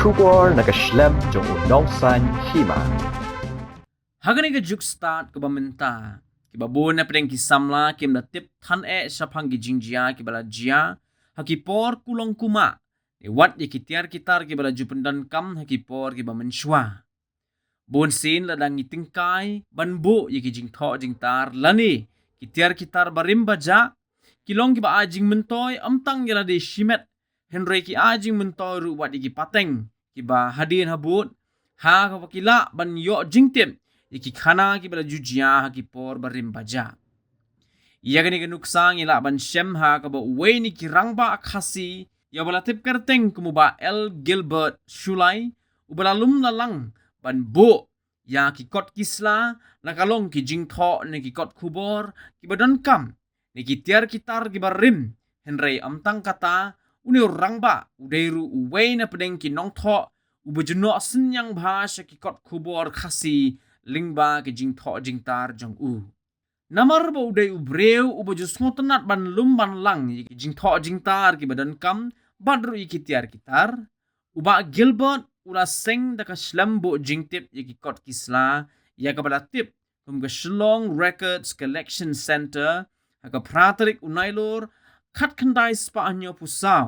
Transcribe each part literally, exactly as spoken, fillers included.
Khubor na ka shlem jong u Nongsaiñ Hima. Ha kane ka juk stad kaba mynta, kiba bun na pdeng ki samla kim da tip than eh shaphang ki jingjia kiba la jia ha ki por kulong kumah, ne wat ïa ki tiar ki tar kiba la ju pyndonkam ha ki por kiba mynshuwa. Bun sien la dang ngi tyngkai ban buh ïa ki jingthoh jingtar lane ki tiar ki tar barim bajah, ki long kiba ai jingmyntoi ym tang ïa lade shimet, hynrei ki ai jingmyntoi ruh wat ïa ki pateng kiba hadien habud, ha kaba ki lah ban ïoh jingtip ïa ki khana kiba la ju jia ha ki por barim bajah. Ïa kane ka nuksa ngi lah ban shem ha kaba uwei na ki rangbah Khasi, ïa uba la tip kyrteng kum u Bah L Gilbert Shullai, uba la lum la lang ban buh ïa ki kot ki sla la ka long ki jingthoh ne ki kot khubor kiba donkam ne ki tiar ki tar kiba rim. Hynrei ym tang kata, une u rangbah u dei ruh uwei na pdeng ki nongthoh uba ju noh synñiang bha sha ki kot khubor Khasi lyngba ki jingthoh jingtar jong u. Namar ba u dei u briew uba ju sngewtynnat ban lum ban lang ïa ki jingthoh jingtar kiba donkam bad ruh ïa ki tiar ki tar, u Bah Gilbert u la seng da ka shlem buh jingtip ïa ki kot ki sla, ïa kaba la tip kum ka Shillong Records Collection Centre, ha ka phra tarik u Nailur, khatkhyndai spah hynñiewphew saw.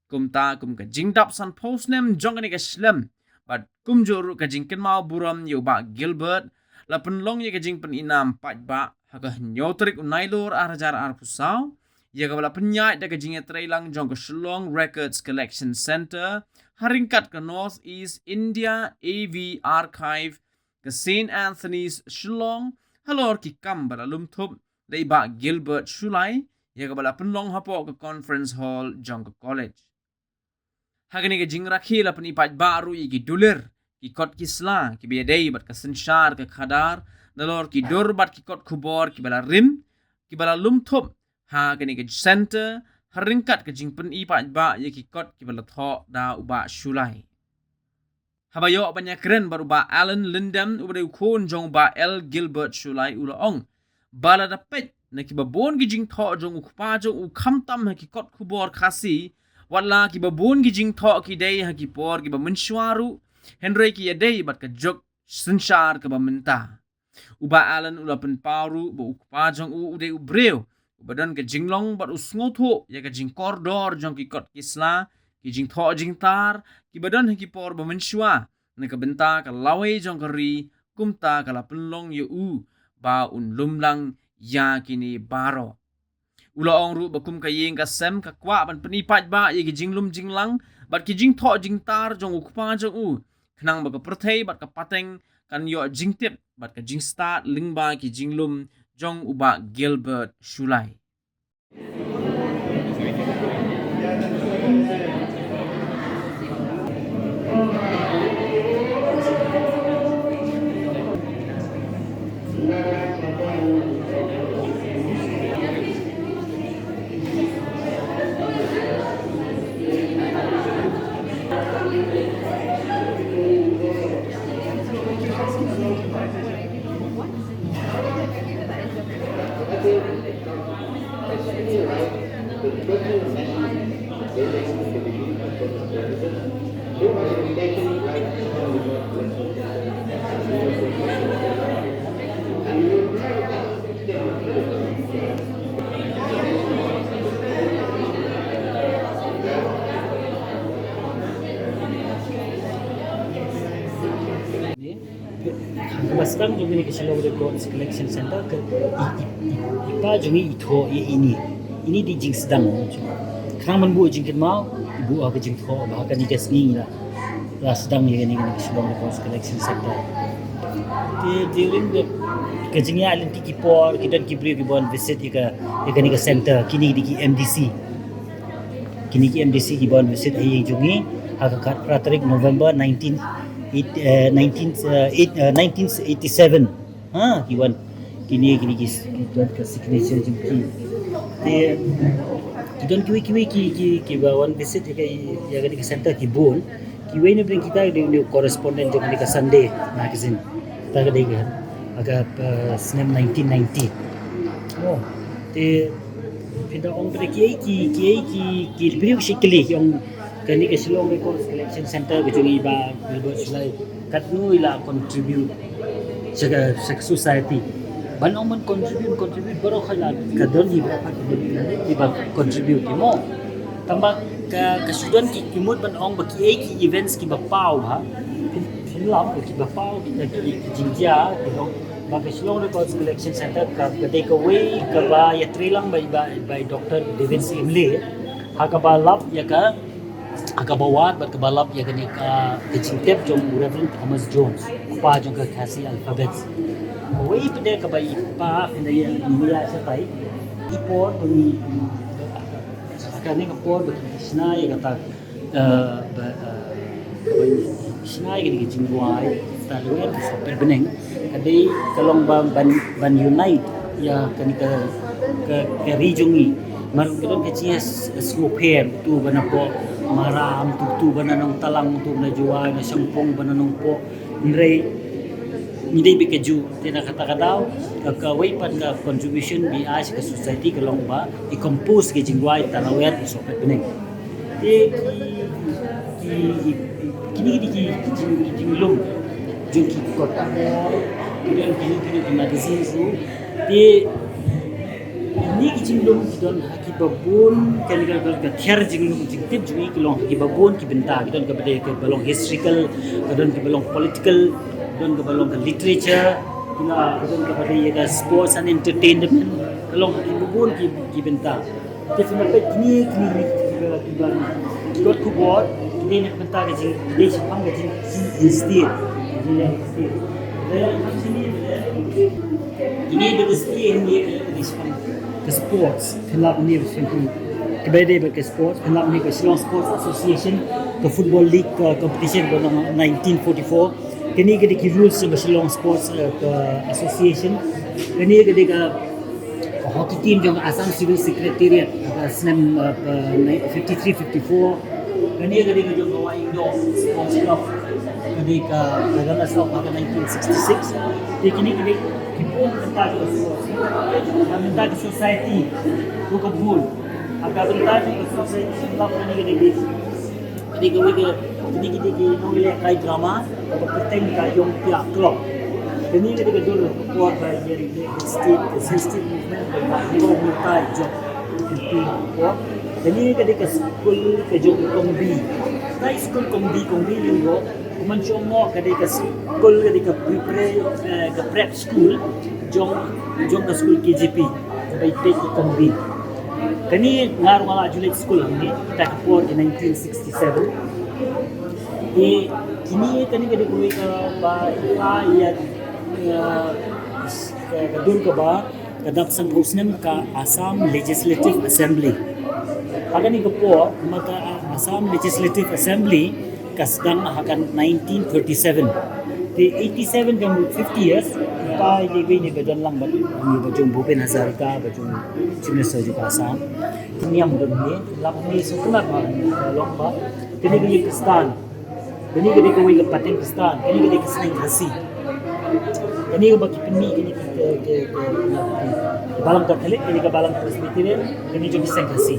Kumta kum ka jingdap sanphew snem jong kane ka shlem bad kumjuh ruh ka jingkynmaw burom ïa u Bah Gilbert, la pynlong ïa ka jingpyninam paidbah ha ka hynñiew tarik u Nailur ar hajar arphew saw, ïa kaba la pynïaid da ka jingïatreilang jong ka Shillong Records Collection Centre ha ryngkat ka North East India A V Archive, ka Saint Anthony's Shillong, halor ki kam ba la lum thup da i Bah Gilbert Shullai, ïa kaba la pynlong hapoh ka conference hall jong ka college. Ha kane ka jingrakhe la pyni paidbah ruh ïa ki dulir ki kot ki sla kiba ïadei bad ka synshar ka khadar, nalor ki dur bad ki kot khubor kiba la rim, kiba la lum thup ha kane ka centre, ha ryngkat ka jingpyni paidbah ïa ki kot kiba la thoh da u Bah Shullai. Haba ïoh ban ïakren bad u Bah Alan Lyndem, uba dei u khun jong u Bah L Gilbert Shullai, u la ong ba lada peit na kiba bun ki jingthoh jong u kpa jong u, khamtam ha ki kot khubor Khasi, wat la kiba bun ki jingthoh ki dei ha ki por kiba mynshuwa ruh, hynrei ki ïadei bad ka juk synshar kaba mynta. U Bah Alan u la pynpaw ruh ba u kpa jong u u dei u briew uba don ka jinglong bad u sngewthuh ïa ka jingkordor jong ki kot ki sla, ki jingthoh jingtar kiba don ha ki por ba mynshuwa na ka bynta ka lawei jong ka ri, kumta ka la pynlong ïa u ba un lum lang ïa kine baroh. U la ong ruh ba kum ka ïing ka sem ka kwah ban pyni paidbah ïa ki jinglum jinglang bad ki jingthoh jingtar jong u kpa jong u, khnang ba ka pyrthei bad ka pateng kan ïoh jingtip bad ka jingstad lyngba ki jinglum jong u Bah Gilbert Shullai. Kaba sdang jong kane ka Shillong Records Collection Centre ka i, i, i, i pa jong i i thoh ïa ini. Ini dei jingsdang. Khnang ban buh jingkynmaw, i buh ha ka jingthoh, ba ha kane ka sngi la, la sdang ïa kane, kane ka Shillong Records Collection Centre. Te during the, ka jingïaid lynti ki por, ki don ki briew kiba wan visit ïa ka, ïa kane ka centre, kine dei ki M D C. Kine ki M D C kiba wan visit ha ïing jong ngi ha ka khatphra tarik November nineteen eight, eh, nineteen, eh, eight, eh, nineteen eighty-seven. Ha, ki wan. Kine, kine ki, ki don ka signature jong ki. Te ki don kiwei kiwei ki, ki, kiba wan visit ïa ka, ïa kane ka centre ki bun. Kiwei na pdeng kita ki dei u correspondent jong kane ka Sunday magazine. Kata ka dei ka, ka, eh, snem nineteen ninety. Oh, te pynda ong pynda kiei ki, kiei ki, ki briew shi kylli ki ong Kane ka Shillong Records Collection Center ka jong i Bah Gilbert Shullai, katno i la contribute sha ka, sha ka society. Ban ong ban contribute, contribute baroh ka la ka don hi ba, ba contribute hi mo. Tang ba ka, ka shu don ki, ki mut ban ong ba ki ei ki events ki ba paw ha. Phin, phin lam ki ba paw ki, ki, ki jingjia ki dong. Ba ka Shillong Records Collection Center ka, ka dei kawei ka ba ïatreilang ba, ba, ba Doctor David Imlay. Ha ka ba lap ïa ka, ha ka ba wad bad ka ba lap ïa kane ka, ka jingtep jong u Reverend Thomas Jones, u pa jong ka Khasi alphabets. Kawei pat de ka ba i pa phin da ïa, ïa shatai. I por ba ngi, kane ka por ba ki shna ïa kata, eh, ba, eh, ba ngi shna ïa kane ka jingrwai Tarawih Sohpet Bneng. Ka dei ka long ba ban, ban unite ïa kane ka, ka, ka ri jong ngi. Mar ka don ka jingïasngewpher, utu ba na poh Maram, utu, utu ba na Nongtalang, utu ba na Jowai, na Shangpung, ba na Nongpoh. Hynrei ngi dei beit kajuh, te na kata ka daw ka, kawei pat ka contribution ba i ai sha ka society ka long ba i compose ka jingrwai Tarawih Sohpet Bneng. Te ki, ki, ki, kine ki, ki, ki jing, ki jinglum jong ki kot, ki don kine, kine ki magazine ruh. Te kine ki jinglum ki don ha ki babun, kane ka, ka, ka thiar jinglum jingtip jong ngi ki long ha ki babun ki bynta, ki don ka ba dei ka ba long historical, ka don ka ba long political, ka don ka ba long ka literature, ki la, ka don ka ba dei ka sports and entertainment, ka long ha ki babun ki, ki bynta. Te phin ïa peit kine, kine, kine, kine, kine, ki don khubor, kine na ka bynta ka jing, kine shaphang ka jing, jingïasyrdoh, jingïasyrdoh. Kine da ka syrdoh, kine, kine shaphang ka sports, phin lap ne, phin, ka ba dei ba ka sports, phin lap ne ka Shillong Sports Association, ka football league, ka competition ka long nineteen forty-four. Kane ka dei ki rules jong ka Shillong Sports, eh, ka Association. Kane ka dei ka, ka hockey team jong ka Assam Civil Secretariat, ka snem, eh, ka ni-, fifty-three fifty-four. Kane ka dei ka jong ka Wahingdoh Sports Club. Ka dei ka, ka runners up ha ka nineteen sixty-six. Te kine ki dei ki bun ka bynta ka sports. Ka bynta ka society ruh ka bun. Ha ka bynta ka society, kane ka dei Kane kawei ka, kane ka dei ka nonglehkai drama kaba kyrteng ka Jong Pia Club. Kane ka dei ka dur ka por ba ïa ri ka state, ka state movement ba ïa ri ka movement ka jong. Kane ka dei ka skul ka jong Kongbi. Ka skul Kongbi, Kongbi Linggo. Kumne shong mo ka dei ka skul ka dei ka pre, pre, eh, ka prep school jong, jong ka skul K J P. Kaba ïa ka Kongbi. Kane nga ruh nga la ju leit skul hangne, kata ka por ka nineteen sixty-seven. Te kine kane ka dei kawei kaba ïa, ïa, ka, ka dur kaba ka dap sanphew snem ka Assam Legislative Assembly. Ha kane ka por, ma ka Assam Legislative Assembly, ka sdang ha ka nineteen thirty-seven. Te eighty-seven ka mut fifty years, ka ïa kane ba jon lang bad, ba jong Bhupen Hazarika, ba jong Chief Minister jong ka Assam. Niam don ne, lap ne, so kena ba, long ba. Kane ka ïa Khristan. Kane ka dei kawei ka pateng Khristan. Kane ka dei ka sneng Khasi. Kane ka ba ki pynmih, kane ka, ka, ka, ka, ka balang Katholik, kane ka balang Presbyterian, kane jong ki sneng Khasi.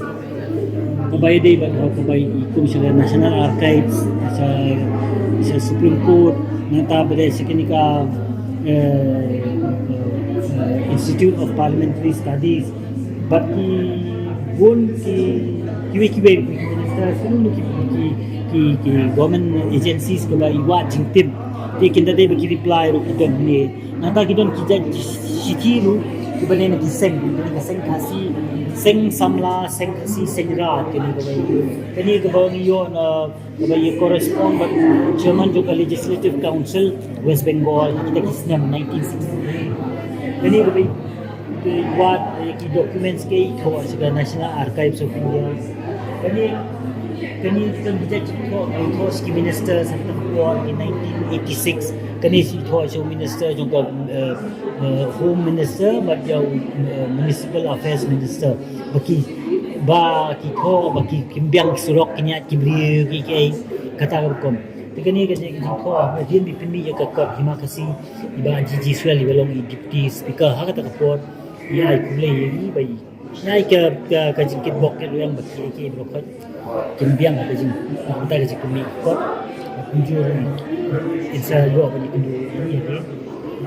Kaba ïadei bad, kaba i kum sha National Archives, sha, sha Supreme Court, nangta ba dei sha kane ka, eh, eh, Institute of Parliamentary Studies, bad ki bun ki, kiwei kiwei ki minister, ki, ki, ki, ki government agencies kaba i wad jingtip. Te kin da dei ba ki reply ruh ki don ne. Nangta ki don ki jait ki shithi ruh kiba ne na ki seng, ki ne ka seng Khasi, seng Samla, seng Khasi, seng Raat, kane kaba, kane kaba ngi ïoh na kaba ïa correspond bad chairman jong ka Legislative Council West Bengal, kita ki snem nineteen sixty-three. Kane kaba i wad ïa ki documents ki thoh sha ka National Archives of India. Kane, kane kan kita ki thoh, thoh sha ki minister sa ka por ki nineteen eighty-six. Kane shi thoh sha u minister jong ka, eh, eh, Home Minister bad ïa u, eh, Municipal Affairs Minister. Ba ki, ba ki thoh, ba ki, kim biang surok, ki ñiad ki briew, ki, ki, kata ka rukom. Te kane ka jingthoh, hadien ba pynmih ïa ka kot Hima Khasi, i Bah G G Swell iba long i Deputy Speaker ha kata ka por, i ai khublei ïa i ba i Ngai ka ka ka jingkit bok kit ruyang ba ki ki bro khot. Kin biang ka jing ka ka jing kumi kot. Kumjur in sa yo ka jing kumi ni ke.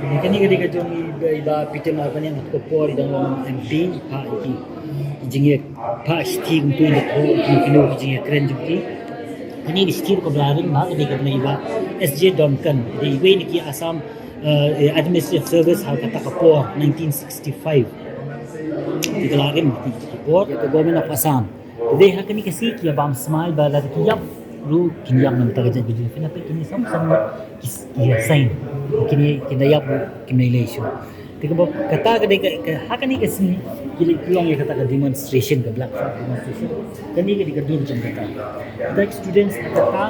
Ni kani ka dei ka jong i ba Peter Marbaniang ka por i dang long M P ha ki jing ye pha shithi kumtu i da ko ki kino ki jing ye kren jong ki. Kani ni shithi ka bla ring ba ka dei ka bla i ba S J Duncan dei wei ni ki Assam uh, Administrative Service ha kata ka por nineteen sixty-five. Ki ka la rim ki ki por ka Government of Assam. Dei ha kani ka si ki bam smai ba la ki yap ru kin yap nam ta ka jait bidin fina pe kini sam sam ki ki sign. Kini kin da yap ru kin da ilei shu. Te ka ba kata ka dei ka ha kani ka si ki long ya kata ka demonstration ka black flag demonstration. Kani ka dei ka dur jong kata. Dak students kata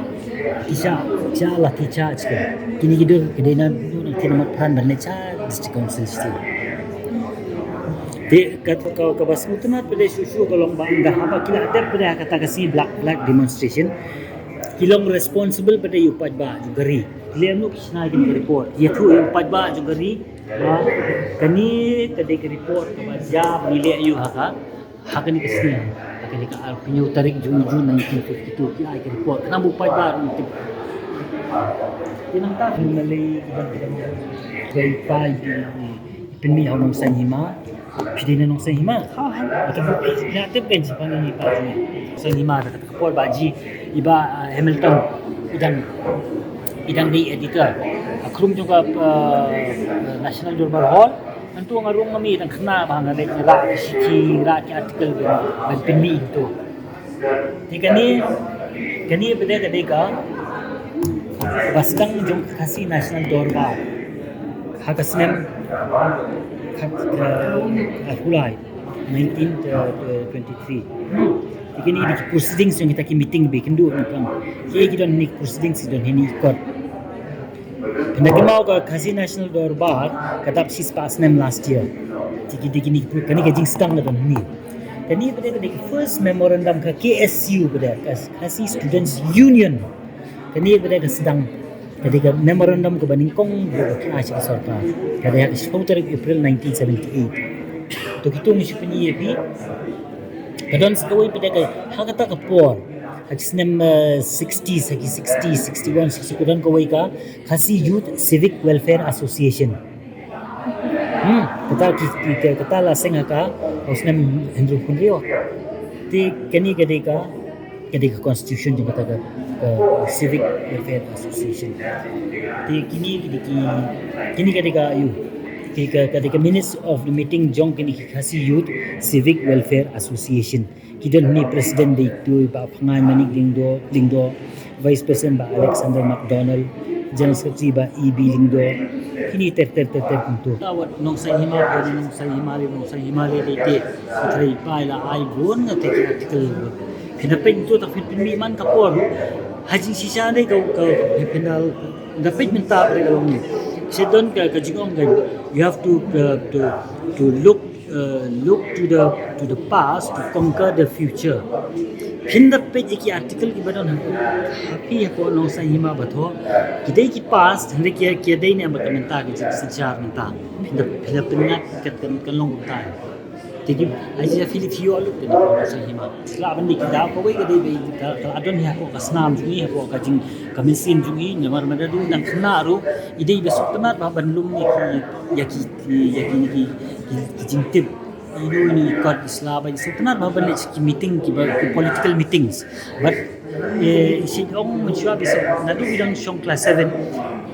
ki cha cha la ki cha chika. Kini ki dur ki dei na dur na kini mat pran ban ne cha district council state. Te ka ka ka bas mutunat pada shu shu ka long ba anda haba kila ter pada kata ka si black flag demonstration. Ki long responsible pada yu paj ba ju gari. Kila anu ki sna ki report. Ya tu yu paj ba ju gari. Ba kani ka dei ka report ka ba ja ni le yu haka. Ha kani ka sngi, ha kani ka arphew tarik June, June nineteen fifty-two, ki ai ka report. Khnang ba u paidbah un tip. Ki nang ta phin malei ki ban ki ban bai pai ki pynmih ha u Nongsaiñ Hima. Phi dei na Nongsaiñ Hima? Ha, ha. Ata bu phi na tip kan si pang ni pa ni. Nongsaiñ Hima ta ka por ba ji i ba Hamilton i dang i dang dei editor. Khrum jong ka National Durbar Hall. Antu nga rung nga mi tang khna ba nga dei ra ki shithi ra ki article ban ban pynmih tu. Te kani kani ba dei ka dei ka ba sdang jong ka Khasi National Dorbar ha ka snem khat ka Julai nineteen twenty-three. Te kani dei ki proceedings jong kita ki meeting ba kynduh ni kam ki ki don ni proceedings ki don hini kot. Pynda kynmaw ka Khasi National Dorbar ka dap shispah snem last year. Tiki tiki ni kani ka jingsdang ka don ni. Kani pada ka dei ka first memorandum ka K S U pada ka Khasi Students Union. Kani pada ka sdang ka dei ka memorandum ka ba nyngkong ka ki ai sha ka sorkar. Ka dei ha ka shiphew tarik April nineteen seventy-eight. To kitu ngi shu pynïaid ïa phi. Ka don sa kawei pada ka ha kata ka por. Ha ki snem sixties, ha ki sixty, sixty-one, sixty-two ka don kawei ka Khasi Youth Civic Welfare Association. Hmm, kata ki, ki, ki kata la seng ha ka, ha u snem hynriew hynriew. Te kani ka dei ka, ka dei ka constitution jong kata ka, ka Civic Welfare Association. Te kini, kini ki, kini ka dei ka ayu. Ki ka, ka dei ka minutes of the meeting jong kini ki Khasi Youth Civic Welfare Association. Ki don ni president dei tu ba Phangai Manik Lyngdoh, Lyngdoh, vice president ba Alexander McDonald, general secretary ba E B Lyngdoh. Kini ter ter ter ter kumtu. Awat Nongsaiñ Hima, Nongsaiñ Hima le, Nongsaiñ Hima le dei te. Ka trei pai la ai bun nga te ki article bun. Phin da peit tu ta phin pynmih man ka por. Ha jingshisha dei ka ka phin da da peit mynta ka long ni. Sha don ka ka jingong ka you have to uh, to to look uh, look to the to the past to conquer the future. Phin da peit ki article ki ba don ha phi ha ko Nongsaiñ Hima ba tho. Ki dei ki past hynrei ki ki dei ne ba ka mynta ki jingsynshar mynta. Phin da phin da pyngat ka ka long mynta. Te ki ai ji Philip Hio luk ka Nongsaiñ Hima. La ban ni ki da ko wei ka dei ba ka la don ha ko ka snam jong i ha ko ka jing ka mynsiem jong i namar ma da du nang khna ru i dei ba suk tynat ba ban lum ni ki ya ki ya ki ki ki jingtip. Inu ni kot isla ba isu tnar ba ban leh ki meeting ki ba ki political meetings. But eh isi ong mun shwa bisa nadu idang shong class seven.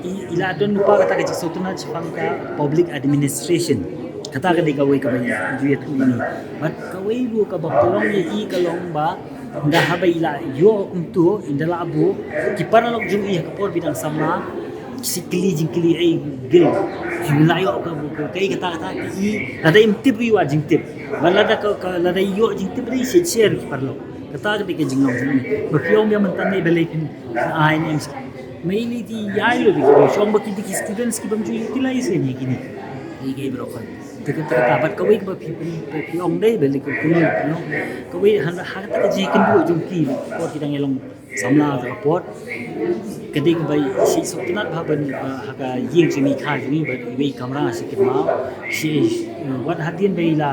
I ila don lupa kata ka jikso tnar chipang ka public administration. Kata ka dei ka wei ka ba ju ya tu ini. But ka wei lu ka ba pelong ya i ka long ba Nda haba ila yo kumtu inda la bu ki paralok jong i ha ka por bidang samla. Sikli jingkli ai gil jingla yo ka bu ka kai kata kata i lada im tip ri wa jingtip. Ba lada ka lada yo jingtip ri share share ki paralok. Kata ka dei ka jinglong jong i ba ki ong bia mynta ne ba lei phin ai ne. Mai ni ti yai lo bi ki shong ba ki dei ki students ki bam jong i ki lai se ni kini. I ke bro kan. Te ka ta ka bat kawei ba phi phi ong dei ba lei ka kunu no. Kawei han ha ta ka ji kin bu jong ki ko ki dang long samla ta ka pot. Ka dei ka bai si so tnat ba ban ha ka ying jong i kha jong i ba wei kamra si kin ma si wat hadien bai la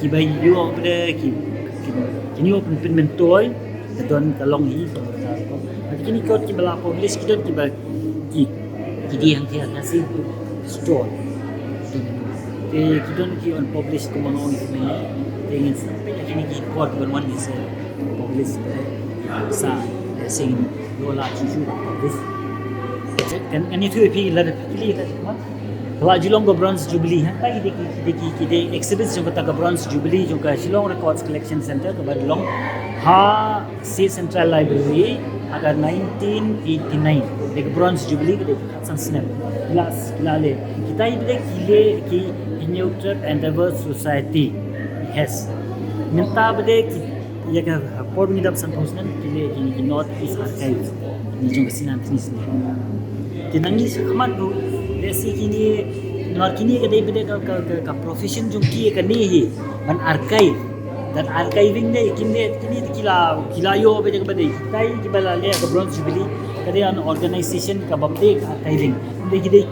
kiba ïoh ba dei ki, ki, ki ïoh pyn, pynmyntoi, ka don ka long hi. Hynrei kine kot kiba la publish ki don kiba ki, ki dei hangtei ha Khasi Book Store. Te ki don ki unpublished kumba nga ong ïa phi mynne. Te ngin sa peit ïa kine ki kot ban wan ki sa publish, eh, sa, eh, sing dola chuchu publish. Kan, kan ïathuh ïa phi lada phi kylli lada phi, ka la ju long ka Bronze Jubilee, ha, ki dei ki, ki dei ki, ki dei exhibits jong kata ka Bronze Jubilee jong ka Shillong Records Collection Centre kaba long ha State Central Library ha ka nineteen eighty-nine. Dei ka Bronze Jubilee ka dei ka khatsan snem. Ki la, ki la leh. Kita hi ba dei ki leh ki Hynñiewtrep Endeavour Society. Yes. Mynta ba dei ki, ïa ka por ba ngi dap sanphew snem ki leh ki, ki North East Archive. Ni jong ka Sina Business ni. Te nang ïa sngewkhmat ruh, lehse kine, namar kine ka dei ba dei ka, ka, ka, ka profession jong ki kane hi, ban archive. That archiving dei, kine, kine ki la, ki la ïoh ba dei, ba dei. Kita hi kiba la leh ka Bronze Jubilee, ka dei an organization kaba dei ka archiving. Dei ki dei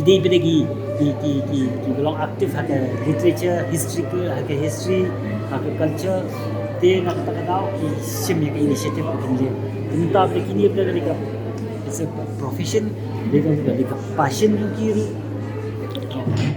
Dei bad ki ki ki ki ki ba long active ha ka literature, history, ka ha ka history, ha ka culture. Te na kata ka daw ki shim ïa ka initiative ba kin leh. Te mynta bad kine bad ka dei ka, it's a profession, dei ka dei ka passion jong ki ruh.